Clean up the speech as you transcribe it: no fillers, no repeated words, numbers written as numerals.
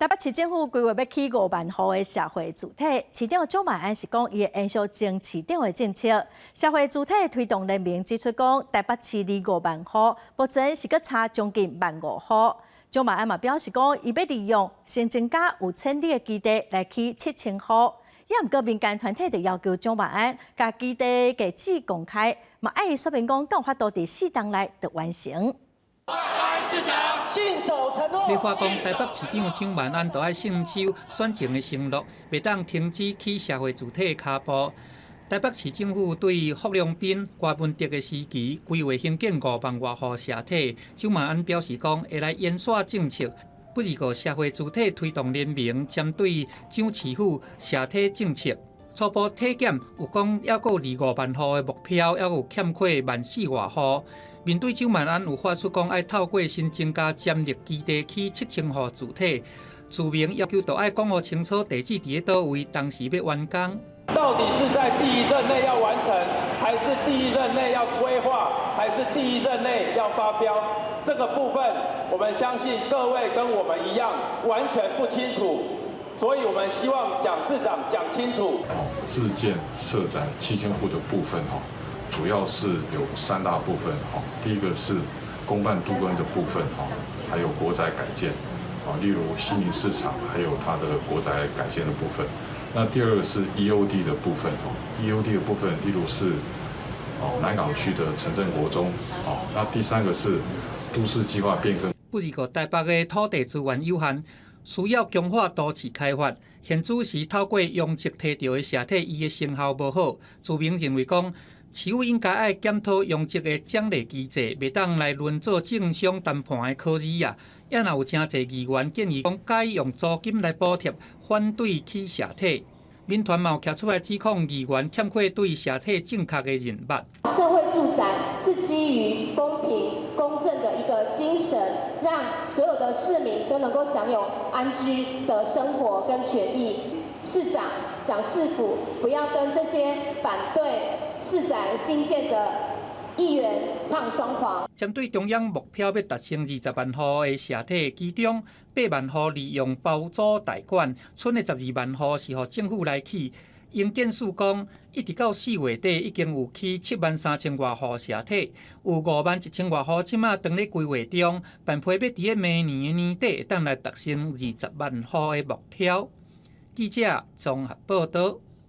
台北市政府規劃欲起五萬戶的社會住宅，市長蔣萬安是講，伊會延續前市長的政策。社會住宅推動聯盟指出講，台北市離五萬戶，目前是閣差將近萬五戶。蔣萬安嘛表示講，伊欲利用新增加有潛力的基地來起7000戶。也毋過民間團體就要求蔣萬安共基地地址公開，嘛愛伊說明講，敢有法度佇四冬內就完成。立法講，台北市長蔣萬安著愛信守選前的承諾，袂當停止起社會住宅的跤步。台北市政府對郝龍斌、柯文哲的時期規劃興建五萬外戶社宅，蔣萬安表示講會來延續政策。不過社會住宅推動聯盟針對蔣市府社宅政策初步體檢有講，猶閣離五萬戶的目標，猶有欠缺萬四外戶。面對蔣萬安有發出講愛透過新增加潛力基地起七千戶住宅，自明要求著愛講予清楚地址佇咧佗位，當時欲完工。到底是在第一任內要完成，還是第一任內要規劃，還是第一任內要發標？這個部分，我們相信各位跟我們一樣，完全不清楚，所以我們希望蔣市長講清楚。自建社宅7000戶的部分，主要是有三大部分，第一個是公辦都更的部分，還有國宅改建，例如西寧市場，還有它的國宅改建的部分。那第二個是 EOD 的部分，EOD 的部分，例如是南港區的城鎮國中，那第三個是都市計劃變更。不過台北的土地資源有限，需要強化都市開發。現主時透過容積提著的社宅，伊的成效無好。自民認為講，市府應該愛檢討容積的獎勵機制，袂當來淪做政商談判的考試啊！也若有誠濟議員建議講，改用租金來補貼，反對起社宅。民團嘛有徛出來指控議員欠缺對社宅正確的認捌。社會住宅是基於公平公正的一個精神，讓所有的市民都能夠享有安居的生活跟權益。市長、蔣市府不要跟這些反對市宅興建的議員唱雙簧。針對中央目標欲達成二十萬戶的社宅，其中八萬戶利用包租代管，賰的十二萬戶是予政府來起。營建署講，一直到四月底已經有起七萬三千外戶社宅，有五萬一千外戶這馬當咧規劃中，辦批欲佇咧明年的年底會當來達成二十萬戶的目標。記者綜合報導。